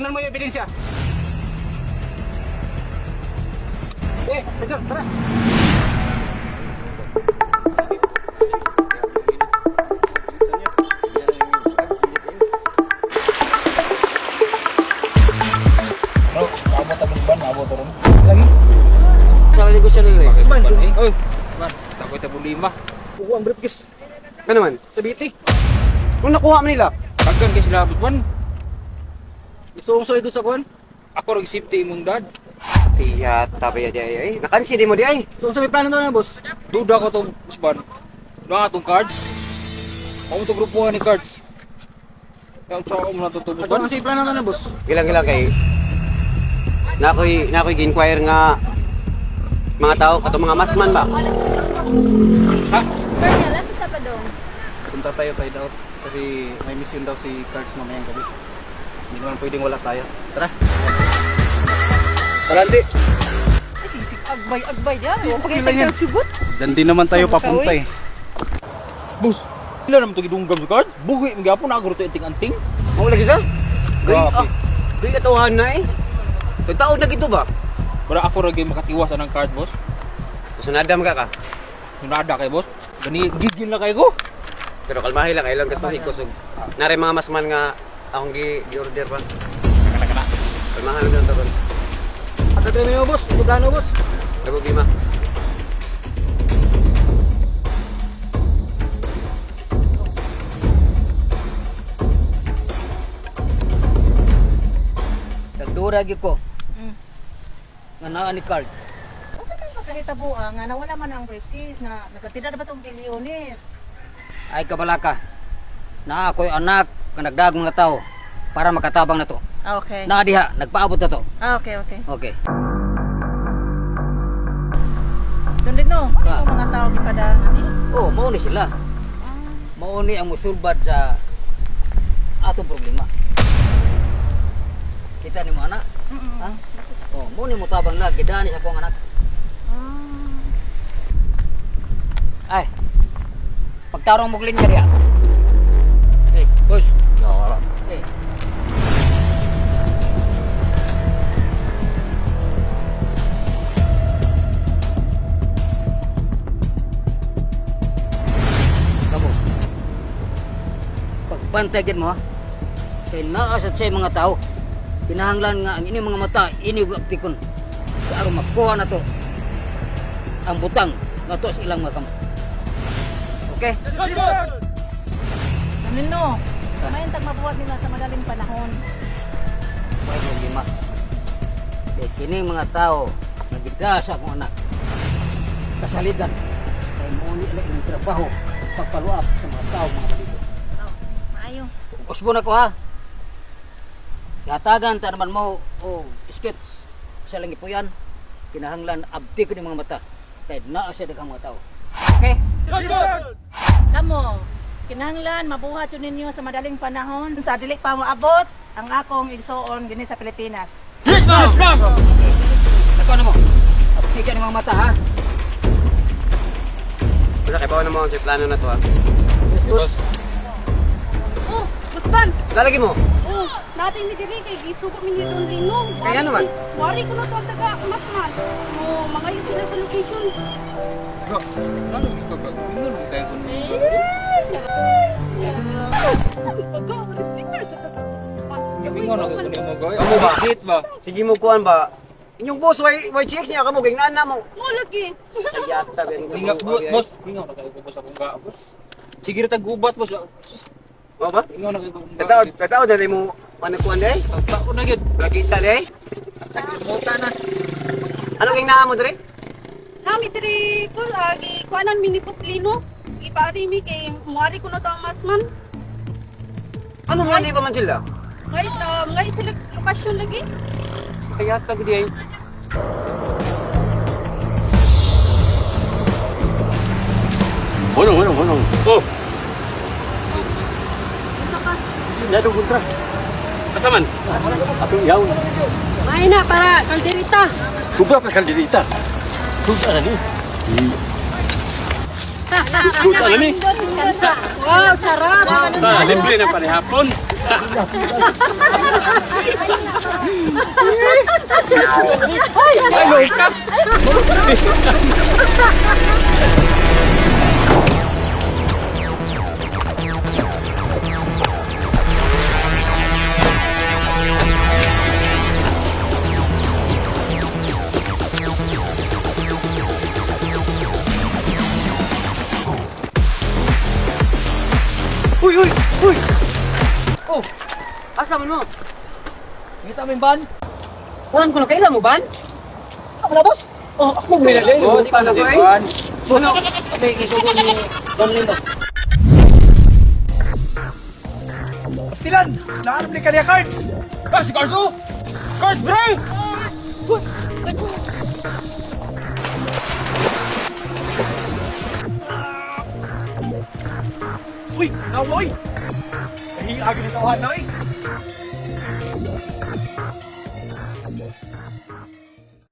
Tingnan mo yung ebidensya. Eh, Pedro, tara. Bro, maabot ang ban, maabot ron. Lagi. Sa negosyo nila eh. Man, oy. Man, takoy tabo lima. Kuha ang briefcase. Ano man? Sa BT. Kung nakuha man nila? Tagan kay sila boss man. Gusto kong sulido sa kuan. Ako ro safety imong dad. Tiyata ba di ay ay. Nakansi di mo di ay. So, unsa may plano na, boss? Duda ko tong boss ban. Na atong cards. Ako to grupo ni cards. Yan sa ako mo na to boss Ato ban. ang plano na, boss? Gilang-gilang kay nakoy nakoy gi-inquire nga mga tao katong mga masman ba. Ha? Bernal, asa ta pa dong? Punta tayo sa hideout kasi may mission daw si Cards mamayang gabi. Hindi naman pwedeng wala tayo. Tara. Tara, ante. Ay, sige, sige, agbay, agbay ya. Huwag pagkita kang sugot. Diyan din naman tayo Saan ka, papunta oy? eh. Boss, ila naman to gidunggam sa cards. Buhi mo gyapon ako to anting-anting. Mao lagi sa? Gay Grabe. ah. Gay katawahan na eh. Tao na gito ba? Bara ako ra gyud makatiwas anang card, boss. Sunada man ka ka. Sunada kay boss. Gani gigil na kay ko. Pero kalmahi lang kay lang gasto hikos og nare mga masman nga akong gi order pa. Kana kana. Kalmahan lang ta ba. Ato tayo mo, boss. Unsa plano, boss? May problema. Nagdura gyud ko. Nga naa ni card. Unsa man pagkahitabo ah, nga nawala man ang briefcase na nagatira na ba tong bilyones? Ay kabalaka. Naa ako'y anak nga nagdag mga tao para makatabang na to. Ah, okay. Naa diha, nagpaabot na to. Ah, okay, okay. Okay. Doon din no, ano Ah. yung mga tao gipadangan ni? Oh, mao ni sila. Mao ni ang musulbad sa atong problema. Kita ni mo anak? Ha? Oh, mao ni mutabang lag gidani sa akong anak. Ay. Pagtarong mo linya diha. Hey, boss. Okay. Kamo. Pagbantay gid mo ha. Kay naa sa say mga tao. Kinahanglan nga ang inyong mga mata ini aptikon. Kay aron makuha na to ang butang nga to sa ilang mga kamot. Okay? Doon din no. May tag mabuhat nila sa madaling panahon. May problema. Kay kini mga tao nga gida sa akong anak. Kasaligan kay mo ni ilang ilang trabaho pagpaluap sa mga tao mga balito. Oh, maayo. Usbo na ko ha. Gatagan ta naman mo o skits sa lang ipuyan. Kinahanglan abdi ko ni mga mata kay naa siya daghang mga tao. Okay? Kamo, kinahanglan mabuhat yun ninyo sa madaling panahon sa dili pa moabot ang akong igsuon dinhi sa Pilipinas. Yes, ma'am. Yes, ma'am. Nako na mo. Abdi ka ni mga mata ha. Wala kay bawo na mo ang plano na to ha. Yes, boss. Oh, Busban! Lalagi mo. Oh, natin mi diri kay gisuko mi ni Don Rino. Kaya naman. Wari ko na to ang taga Masman. Oh, mangayo sila sa location. Bro, ano gid ka? Ingon mo kay kun. Sabi pa ka, wala speaker sa tas. Ingon ako kun mo gay. Amo ba? Hit ba? Sige mo kuan ba. Inyong boss way way checks niya kamo ging naan na mo. Mo lagi. Tiyata ben. Hinga boss, hinga na kayo ko boss akong ga boss. Sige ra tag gubat boss. Mo ba? Hinga na kayo ko. Tataw, tataw dali mo panakuan day. Tao na gyud. Wala kita day. Tagmuta na. Ano ging naa mo dre? Nami diri po agi kuanan mi ni Poslino. Gipari mi kay muari ko na to ang Masman. Ano nga di ba man sila? Ngay ngay sila lokasyon lagi. Kaya tag di ay. Bueno, bueno, bueno. Oh. Nado kontra. Asa man? Atong yaw. May na para kalderita. Kubra pa kalderita. Kubra na ni. Kubra na ni. Wow, sarap. Sa libre na panihapon. Ay, loka! Uy, uy, uy! Oh, Asa man mo? kita mo yung van? Kuhan ko na kailan mo ban? Ako na, boss. Oh, ako may lagay. Oh, di ko na ko si eh. van. Ano? Kami gisugo ni Don Lindo. Pastilan! Naarap ni kaniya cards! Ah, si Cards, oh! Cards, bre! Uy! Nawa oy! Nahiagin ni tawahan na oy!